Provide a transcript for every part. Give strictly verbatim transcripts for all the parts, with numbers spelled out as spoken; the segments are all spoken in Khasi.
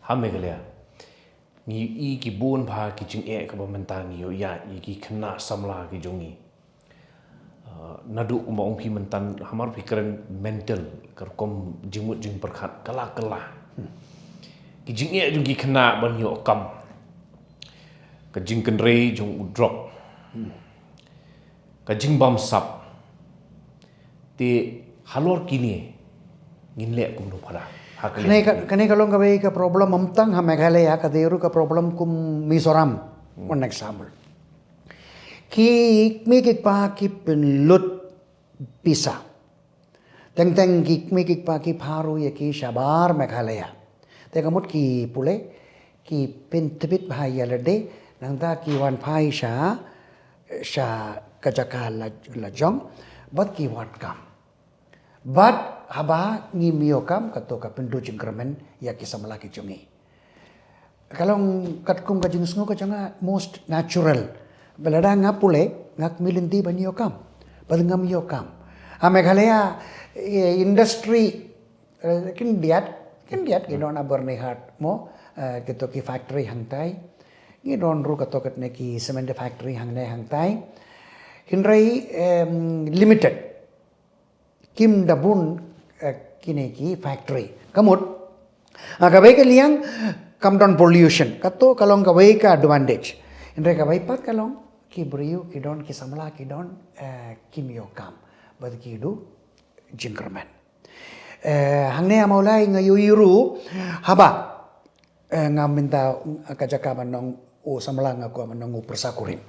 Ha Meghalaya ngi ïohi ki bun bha ki jingeh kaba mynta ngi ïohi ïa ki khynnah samla ki jong ngi. Uh, naduh kumba ong phi mynta hamar phi kren mental, ka rukom jingmut jingpyrkhat kala kala. Ki jingeh jong ki khynnah ban ïoh kam, ka jingkynrei jong u drok, ka jingbamsap. Te halor kine ngin leh kumno para? Ha ka Kane ka, kane ka long kawei ka problem ym tang ha Meghalaya, ka dei ruh ka problem kum Mizoram. One example. Ki kmie ki kpa ki pynlut pisa. Teng teng ki kmie ki kpa ki phah ruh ïa ki shabar Meghalaya. Te ka mut ki pule ki pyntbit bha ïa lade, nangta ki wan phai sha, sha ka jaka la, la jong, bad ki wan kam. Bad haba ngim ïoh kam, kato ka pynduh jingkyrmen ïa ki samla ki jong ngi. Ka long katkum ka jingsngew ka jong nga most natural. Ba lada nga pule, nga kmie lynti ban ïoh kam. Bad ngam ïoh kam. Ha Meghalaya, eh, industry, eh, khyndiat, khyndiat ki don ha Byrnihat mo, eh, kito ki factory hangtai. Ngi don ruh kato katne ki cement factory hangne hangtai. Hynrei, em, limited. Kim da bun, eh, kine ki factory. Ka mut, ha kawei ka liang kam don pollution. Kato ka long kawei ka advantage. Hynrei kawei pat ka long ki briew ki don, ki samla ki don, eh, kim ïoh kam. Bad ki duh jingkyrmen. Eh, hangne ha Mawlai nga ïohi ruh haba, eh, nga mynta ka jaka ban long u samla nga kwah ban long u pyrsa kurim.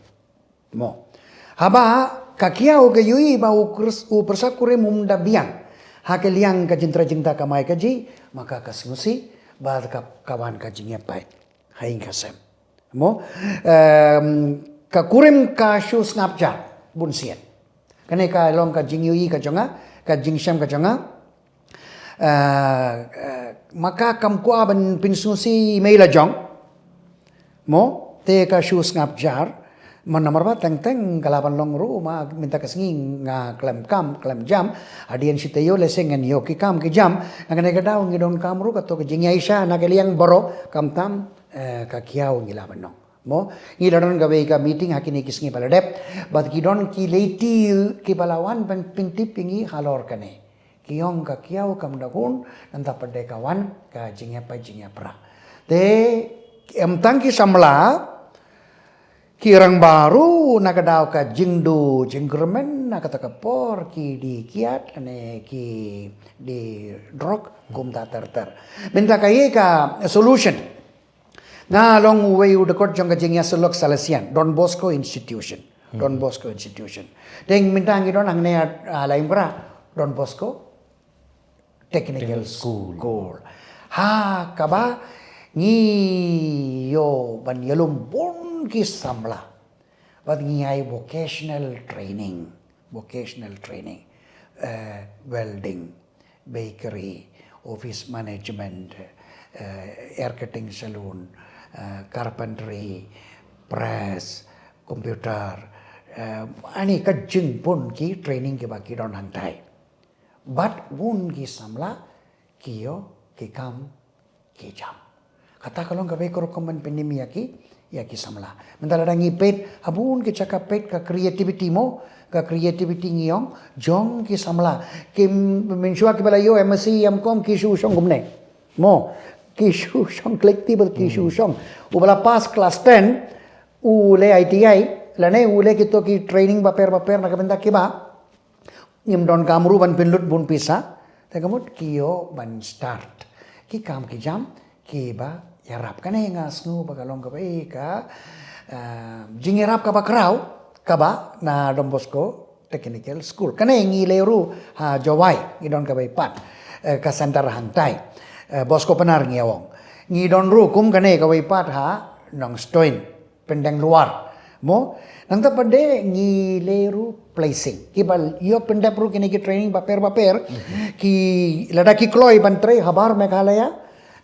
Mo. Haba ka kiaw ka ïohi ba u kyrs-, u pyrsa kurim um da biang ha ka liang ka jingtrei jingktah kamai kajih, ma ka ka sngewsih bad ka, ka wan ka jingïapait ha ïing ka sem. Mo, em, ka kurim ka shu sngap jar bunsien. Kane ka long ka jingïohi ka jong nga, ka jingshem ka jong nga. Eh, eh, ma ka kam kwah ban pynsngewsih mei la jong. Mo, te ka shu sngap jar. Mo, namar ba teng teng ka la ban long ruh, ma mynta ka sngi nga khlem kam khlem jam. Hadien shi taïew lehse ngan ïoh ki kam ki jam. Na kane ka daw ngi donkam ruh kato ka jingïaishah na ka liang baroh, khamtam, eh, ka kiaw ngi la ban long. Mo, ngi la don kawei ka meeting ha kine ki sngi ba la dep. Bad ki don ki lei ki ba la wan ban pyntip ïa ngi halor kane. Ki ong ka kiaw kam da hun, nangta pat de ka wan ka jingïapait jingïapra. Te ym tang ki samla, ki rangbah ruh na ka daw ka jingduh jingkyrmen na kata ka por ki die kiad lane ki die drok kumta ter ter. Mynta kaei ka solution? Nga long uwei u dkhot jong ka jingïasyllok Salesian, Don Bosco Institution. Don Bosco Institution. Te mynta ngi don hangne ha, ha Laitumkhrah, Don Bosco Technical School. Ha kaba ngi ïoh ban ïalum bun ki samla. Bad ngi ai vocational training. Vocational training. Eh, welding, bakery, office management, eh, hair cutting salon, eh, carpentry, press, computer, eh, ani ka jingbun ki training kiba ki don hangtai. Bad bun ki samla ki ïoh ki kam ki jam. Kata ka long kawei ka rukom ban pynim ïa ki, ïa ki samla. Mynta lada ngi peit ha bun ki jaka peit ka creativity mo, ka creativity ngi ong jong ki samla. Ki mynshuwa kiba la ïoh M S C M Com ki shu shong kumne. Mo, ki shu shong collective ki shu shong. Uba la pass class ten, u leh I T I, lane u leh kito ki training bapher bapher na ka bynta kiba ngim donkam ruh ban pynlut bun pisa, te ka mut ki ïoh ban start ki kam ki jam kiba ïarap. Kane nga sngew ba ka long kaba, eh, ka, eh, jingïarap kaba khraw kaba na Don Bosco Technical School. Kane ngi leh ruh ha Jowai, ngi don kawei pat, eh, ka center hangtai. Eh, Bosco Pnar ngi ong. Ngi don ruh kum kane kawei pat ha Nongstoiñ, Pyndenglwar. Mo, nangta pat de ngi leh ruh placing. Kiba ïoh pyndep ruh kine ki training bapher bapher. Ki lada ki kloi ban trei habar Meghalaya,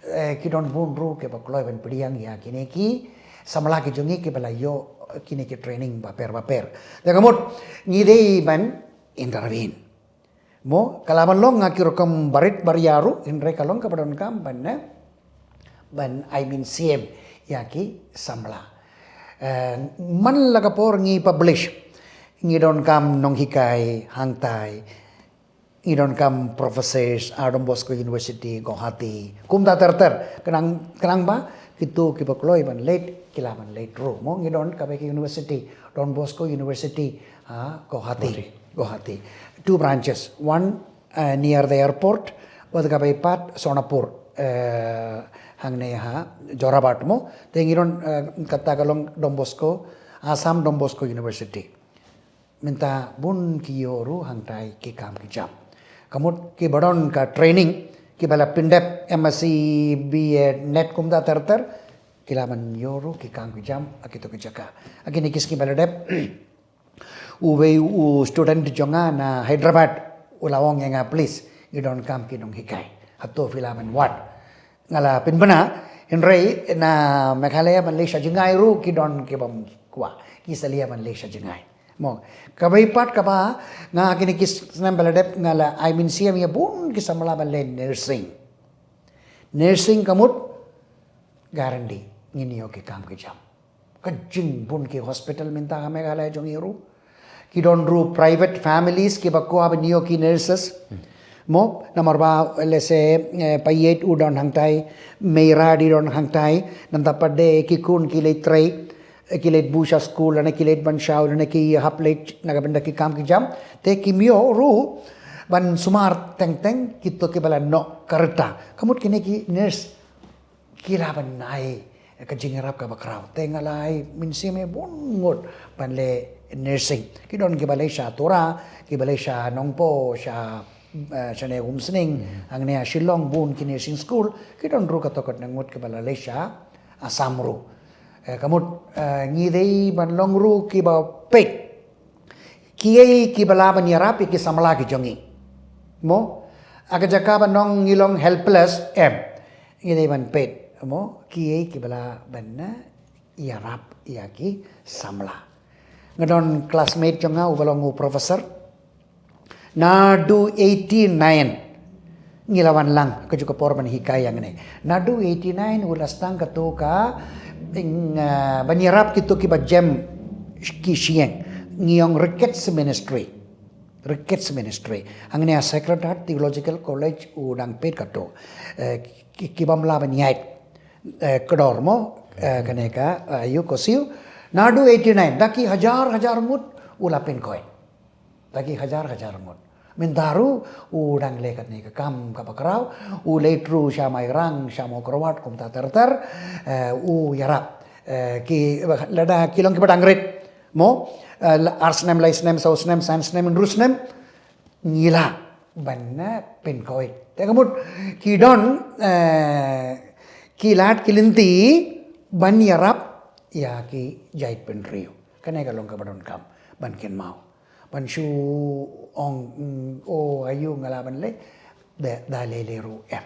eh, ki don bun ruh kiba kloi ban pdiang ïa kine ki samla ki jong ngi kiba la ïoh kine ki training bapher bapher. Te ka mut ngi dei ban intervene. Mo, ka la ban long ha ki rukom barit baria ruh, hynrei ka long kaba donkam ban, eh, ban ai mynsiem ïa ki samla. Eh, man la ka por ngi publish, ngi donkam nonghikai hangtai, ngi donkam professors ha Don Bosco University Guwahati. Kumta ter ter, khnang, khnang ba kito kiba kloi ban leit ki lah ban leit ruh. Mo, ngi don kawei ka university, Don Bosco University, ha Guwahati. Guwahati. Guwahati. Two branches. One, eh, near the airport, bad kawei pat Sonapur, eh, hangne ha Jorabat mo. Te ngi don, eh, kata ka long Don Bosco, Assam Don Bosco University. Mynta bun ki ïoh ruh hangtai ki kam ki jam. Ka mut kiba don ka training, kiba la pyndep M Sc, B Ed, NET kumta ter ter, ki lah ban ïoh ruh ki kam ki jam ha kito ki jaka. Ha kine ki sngi ba la dep, uwei u student jong nga na Hyderabad u la ong ïa nga, "Please, ngi donkam ki nonghikai. Hato phi lah ban wad?" Nga la pynbna, hynrei na Meghalaya ban leit sha jngai ruh ki don ki bym kwah, ki salia ban leit sha jngai. Mo, kawei pat kaba nga ha kine ki snem ba la dep nga la ai mynsiem ïa bun ki samla ban leit nursing. Nursing ka mut guarantee ngin ïoh ki kam ki jam. Ka jingbun ki hospital mynta ha Meghalaya jong ngi ruh. Ki don ruh private families kiba kwah ban ïoh ki nurses. Mo, namar ba lehse, eh, paieit u don hangtai, mei rad i don hangtai, nangta pat de ki khun ki leit trei, eh, ki leit buh sha skul, lane ki leit ban shaw, lane ki hap leit na ka bynta ki kam ki jam. Te kim ïoh ruh ban sumar teng teng kito kiba la noh ka rta. Ka mut kine ki nurse ki lah ban ai ka jingïarap kaba khraw. Te nga la ai mynsiem ïa bun ngut ban leit nursing. Ki don kiba leit sha Tura, kiba leit sha Nongpoh, sha, eh, shane Umsning, hangne ha Shillong bun ki nursing school, ki don ruh katto katne ngut kiba la leit sha Assam ruh. Eh, ka mut, eh, ngi dei ban long ruh kiba peit kiei kiba lah ban ïarap ïa ki samla ki jong ngi. Mo, ha ka jaka ban ong ngi long helpless, em. Ngi dei ban peit, mo, kiei kiba lah ban, eh, ïarap ïa ki samla. Nga don classmate jong nga uba long u professor. Naduh eighty-nine ngi la wan lang, kajuh ka por ban hikai ïa ngi. Naduh eighty-nine u la sdang kato ka, ing, ah, ban ïarap kito kiba jem ki shyieng, ngi ong Ricketts Ministry. Ricketts Ministry. Hangne ha Sacred Heart Theological College u dang peit kato. Eh, ki, ki bym lah ban ïaid, eh, kdor mo, eh, kane ka, eh, ïa ka siew. Naduh eighty-nine, da ki hajar hajar ngut u la pynkoit. Da ki hajar hajar ngut. Mynta ruh u dang leh katne ka kam kaba khraw, u leit ruh sha Mairang, sha Mawkyrwat, kumta ter ter, eh, u ïarap. Eh, ki, lada ki long kiba dang rit mo, eh, la-, ar snem, lai snem, saw snem, san snem, hynriew snem, ngi lah ban, eh, pynkoit. Te ka mut ki don, eh, ki lad ki lynti ban ïarap ïa ki jaitbynriew. Kane ka long kaba donkam ban kynmaw. Ban shu ong, mm, o, aïu nga lah ban leh, da, da leh leh ruh em.